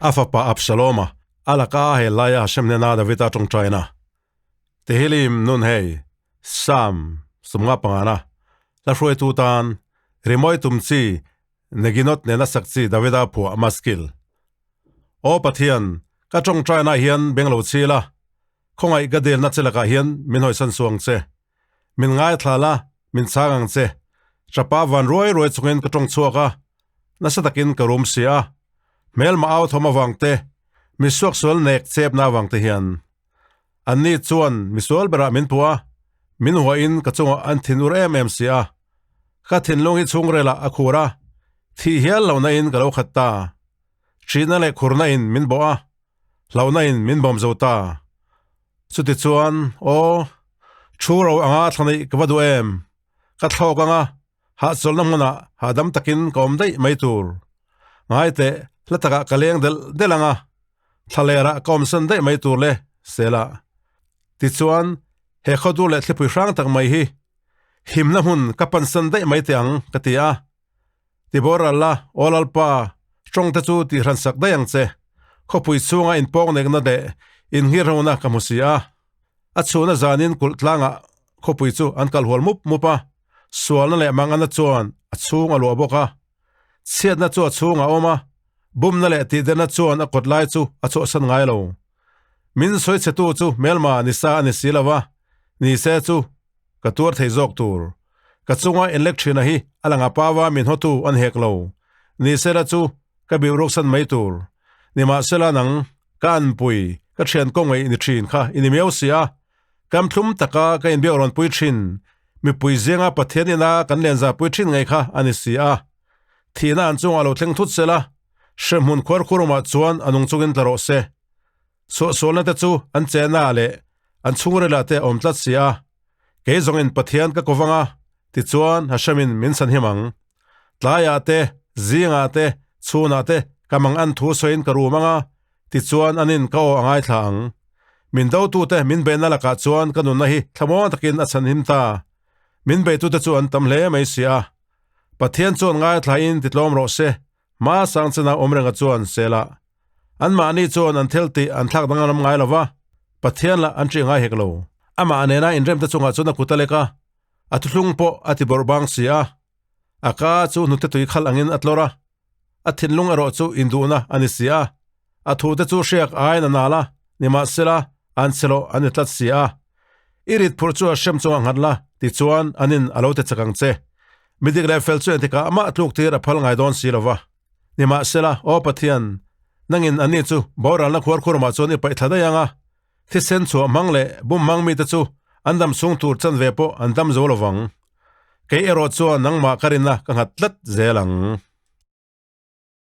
A fapa Absaloma a laka a hel laia Hashem hnena Davida tawngtaina Tehillim nun hei Psalm 55 hla hruaitu tan rimawi tum chi Neginot nena sak chi Davida phuah Maskil. Aw Pathian, ka tawngtaina hian beng lo chil a, khawngaih ka delna che lakah hian min hawisan suang che. Min ngaithla la, min chhang ang che. Tapa van ruai ruai chungin ka tawng chhuak a, nasa takin ka rum si a. Hmelma au thawm avang te, mi suaksual nek chepna avang te hian. Anni chuan misual berah min puh a, min huahin ka chungah an thin ur em em si a. Ka thinlung hi chhungrelah a khur a, thih hial lohna in ka lo khat ta. Ṭhihna leh khurna in min bawh a, hlauhna in min bawm zo ta. Chutichuan, aw, thu ro anga thla neih ka va duh em? Ka thlawk anga hahchawlhna hmunah hahdam takin ka awm daih mai tur. Ngai teh, hla takah ka leng delh delh anga, thla lerah ka awmsan daih mai tur le, Sela. Tichuan, he khawdur leh thlipui hrang tak mai hi himna hmun ka pansan daih mai teh ang, ka ti a. Tiboral la, Aw Lalpa, tawngte chu tihransak daih ang che. Khawpui chhunga inpawngnekna leh inngirhona ka hmu si a. A chhuna zanin kulh tlangah khawpui chu an kal hual mup mup a, sualna leh mangana chuan a chhung a luah bawk a. Chhiatna chu a chhung a awm a, bumna leh tihderna chuan a kawt lai chu a chhuahsan ngai lo. Min sawi chhetu chu hmelma ni sa a ni si lo va, ni se chu ka tuar thei zawk tur. Ka chunga inlek thina hi a lang a pawa min hawtu an hek lo. Ni sela chu ka biu ruksan mai tur. Nimahsela nang, ka anpui, ka thian kawngaih ni thin kha i ni miau si a. Kam thlum taka ka inbiak rawn pui thin, mipui zinga Pathian ina kan lenza pui thin ngei kha a ni si a. Thihna an chungah lo thleng thut sela, hremhmun khuarkhurumah chuan a nung chungin tla rawh se. Suahsualna te chu an chehna leh an chhungrilah te a awm tlat si a. Kei zawngin Pathian ka kovang a, tichuan Hashemin min chhanhim ang. Tlaiah te, zingah te, chhunah te ka mang an thu sawiin ka rum ang a, tichuan anin ka aw a ngaithla ang. Min dotute min beihna lakah chuan ka nunna hi thlamuang takin a chhanhim ta. Min beitute chu an tam hle mai si a. Pathian chuan ngaithlain titlawm rawh se, hma sang chena awm renga chuan sela. Anmahni chuan an thil tih an thlak danglam ngai lo va, Pathian lah an ṭih ngai hek lo. Amah nena inremte chungah chuan a kut a lek a, a thuthlung pawh a ti bawrh bang si a. A ka chu hnute tui khalh angin a tlawr a, a thinlung erawh chu induhna a ni si a. A thute chu hriak aiin a nal a, nimahsela an chhe loh a ni tlat si a. I rit phurh chu a hrem chungah nghat la, tichuan anin a lo ti chak ang che. Midik leh fel chu engtikah mah tluk tir a phal ngai dawn si lo va. Nimahsela, Aw Pathian, nangin anni chu boralna khuarkhurumah chuan i paih thla daih ang a, thisen chhuah hmang leh bum hmang mite chu an dam chhung tur chanve pawh an dam zo lo vang. Kei erawh chuan nangmah ka rinna ka nghat tlat zel ang.